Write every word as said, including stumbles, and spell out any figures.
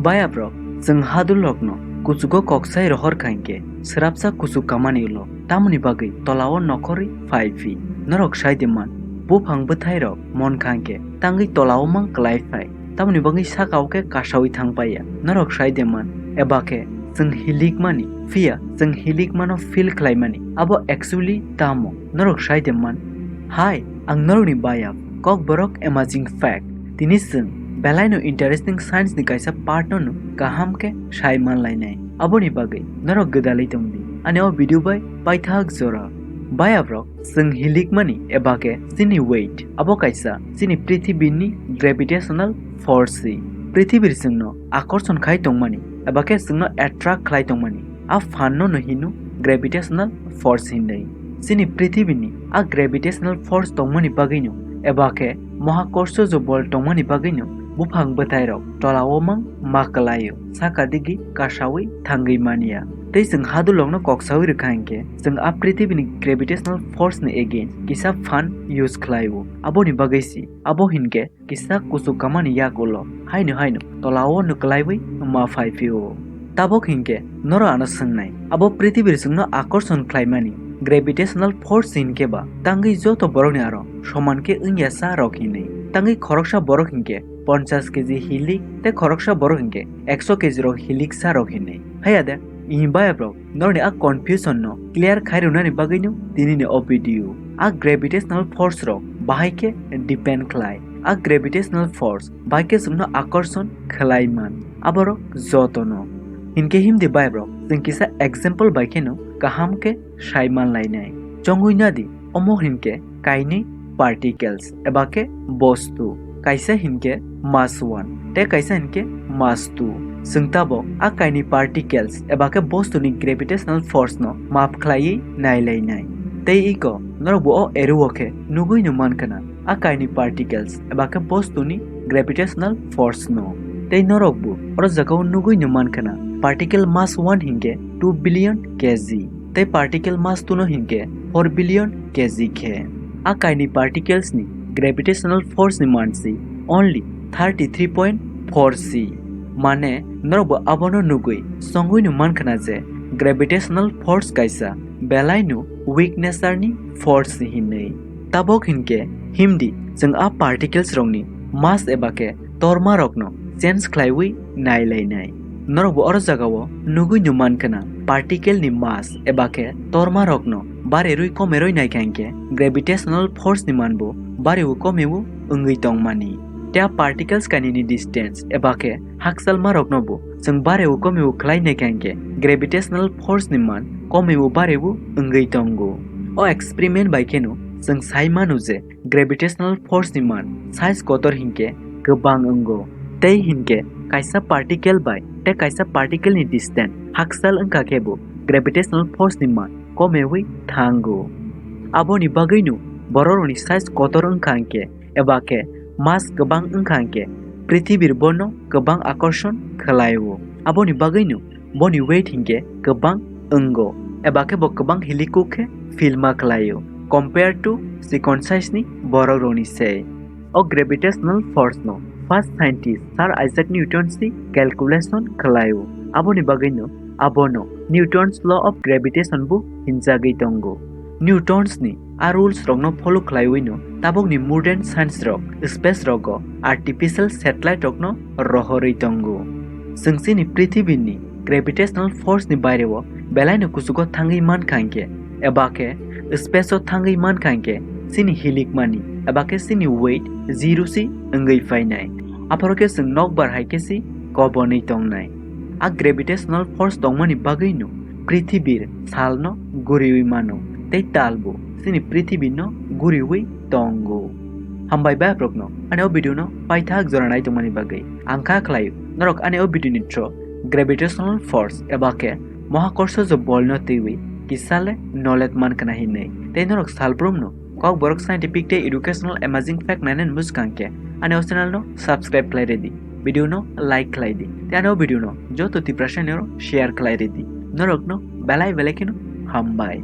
Bayabrok, chwng hadulrokno kuchugo koksai rohor kha hinkhe, swrapsa kuchuk kamani ulo, tamoni bagwi tolao nokhorwi phai phi. Norok sai de man, buphang bwthairok mon kha hinkhe, tangwi tolao mang klai phai, tamoni bagwi sakao khe kasaui thang paiya. Norok sai de man, eba khe chwng hilikmani, phiya chwng hilikmano feel khlaimani, abo actually tamo? Norok sai de man, hai, ang norokni bayap, Kokborok Amazing Fact. Tini chwng belaino interesting science ni kaisa part no kaham khe sai manlainai. Aboni bagwi norok gwdalwi tongdi. Ani o video bai paithak jora. Bayabrok, chwng hilikmani eba khe chini weight, abo kaisa chini prithibini gravitational force si. Prithibir chwngno akorson khai tongmani eba khe chwngno attract khlai tongmani, a phanno no hino gravitational force hinwi. Chini prithibini a gravitational force tongmani bagwino eba khe mohakorshojo bol tongmani bagwino buphang bwthairok tolao mang ma kwlaio, saka digi kasaui thangwi manya. Tei chwng hadulokno koksaui rwkha hinkhe, chwng a prithibini gravitational force ni against kisa phan use khlaio. Aboni bagwi si, abo hinkhe kisa kuchuk kamani yak ulo haino haino tolao no kwlaiwi ma phai phio. Tabok hinkhe noro ano swngnai, abo prithibir chwngno akorson khlaimani gravitational force hinkhe ba tangwi joto borokni aro soman khe wngya sa rok hinwi. Tangwi khoroksa borok hinkhe ponchash K G hilik tei khoroksa borok hinkhe ekso K G rok hilik sa rok hinwi. Haiya de, ih bayabrok, norokni a confusion no clear khai rwnani bagwino tinini o video. A gravitational force rok bahai khe depend khlai. A gravitational force bahai khe chwngno akorson khlai man. Aborok jotono. Hinkhe himdi bayabrok, chwng kisa example bai kheno kaham khe sai manlainai. Chongwi nadi, omo hinkhe kainwi particles eba khe bostu, kaisa hinkhe mass one tei kaisa hinkhe mass two. Chwng tabok a kainwi particles eba khe bostuni gravitational force no map khlaiwi nailainai. Tei iko norokbo o arrow o khe nugwino mankhwna, a kainwi particles eba khe bostuni gravitational force no. Tei norokbo oro jagao nugwino mankhwna, particle mass one hinkhe two billion K G tei particle mass two no hinkhe four billion K G khe. A kainwi particles ni gravitational force ni mansi only thirty three point four si. Mane norokbo abono nugwi songwino mankhwna je gravitational force kaisa belaino weak nature ni force hinwi. Tabok hinkhe himdi, chwng a particles rokni mass eba khe torma rokno change khlaiwi nailainai. Norokbo oro jagao nugwino mankhwna, particle ni mass eba khe torma rokno barerwi komerwi naikha hinkhe gravitational force ni manbo bareo komeo wngwi tongmani. Tei a particles kainwini distance eba khe hakchalma roknobo chwng bareo komeo khlai naikha hinkhe gravitational force ni man komeo bareo wngwi tongo. O experiment bai kheno chwng sai mano je gravitational force ni man size kotor hinkhe kwbang wngo. Tei hinkhe kaisa particle bai tei kaisa particle ni distance hakchal wngkha khe bo gravitational force ni man komewi thango. Aboni bagwino bororokni size kotor wngkha hinkhe eba khe mass kwbang wngkha hinkhe prithibir bono kwbang akorson khlaio. Aboni bagwino boni weight hinkhe kwbang wngo, eba khe bo kwbang hilikuk khe feel ma khlaio compare to chikon size ni borok rokni se. O gravitational force no first scientist Sir Isaac Newton si calculation khlaio. Aboni bagwino abono Newton's law of gravitation bo hinjagwi tongo. Newton's ni a rules rokno follow khlaiwino tabokni modern science rok space rogo artificial satellite rokno rohorwi tongo. Chwng chini prithibini gravitational force ni baireo belaino kuchugo thangwi mankha hinkhe, eba khe space o thangwi mankha hinkhe, chini hilikmani eba khe chini weight zero si wngwi phainai. Aphoro khe chwng nokbar hai khe si kobonwi tongnai. A gravitational force tongmani bagwino prithibir salno guriwi mano tei talbo chini prithibino guriwi tongo. Hambai bayaprokno ani o video no paithak jora nai tongmani bagwi. Ang kha khlaio norok ani o video ni through gravitational force eba khe mohakorshojo bolno twiwi kisale knowledge mankha na hinwi. Tei norok salbrumno Kokborok scientific tei educational amazing fact nainani bwskang khe ani o channel no subscribe khlai rwdi, video no like khlai di, tei ani o video no joto Tiprasa ni oro share khlai rwdi. Norok no belai belai kheno hambai.